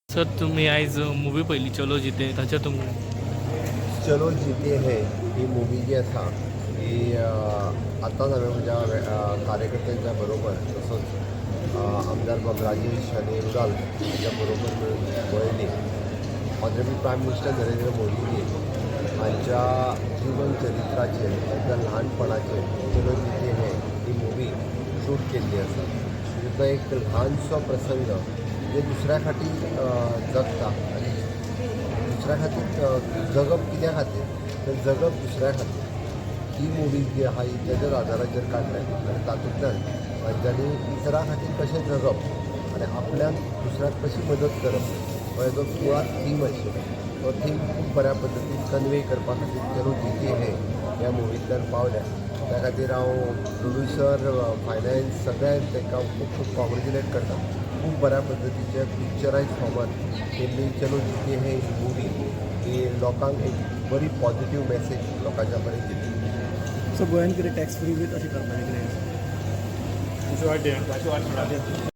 Sir, तुम्ही आयज movie पयली चलो जिते, ताचेर तुमकां? चलो जीते है ही मुवी जी आसा ही आतांच हांवें म्हज्या कार्यकर्त्यांच्या बरोबर तसोच आमदार बाब राजेश आनी रुडाल हांच्या बरोबर मेळून पळयली. ऑनरेबल प्रायम मिनिस्टर नरेंद्र मोदीजी हांच्या जीवन चरित्राचेर, तांच्या ल्हानपणाचेर चलो जीते है ही मुवी शूट केल्ली आसा. तितूंतलो एक ल्हानसो प्रसंग जे दुसऱ्या खातीर जगता आनी दुसऱ्या खातीर जगप कित्या खातीर, तर जगप दुसऱ्या खातीर, ही मुवी जी आहा ही तेज्याच आदाराचेर काडल्या आनी तातूंतल्यान तांच्यांनी इतरां खातीर कशें जगप आनी आपल्यान दुसऱ्याक कशी मदत करप हो हेजो मुळांत थीम आशिल्लो. तो थीम खूब बऱ्या पद्दतीन कन्वे करपा खातीर चलो जीते है ह्या मुवींतल्यान पावल्या. त्या खातीर हांव प्रोड्युसर, फायनान्स सगळ्यांक तांकां खूब खूब कॉंग्रेच्युलेट करता. खूब बऱ्या पद्दतीचे पिक्चरायज फॉर्मान तेमी चलो जीते है ही मुवी ही लोकांक एक बरी पॉझिटीव मॅसेज लोकांच्या पर्यंत दिली. सो गोंयान कितें टॅक्स फ्री बीन अशें करपाचें कितें?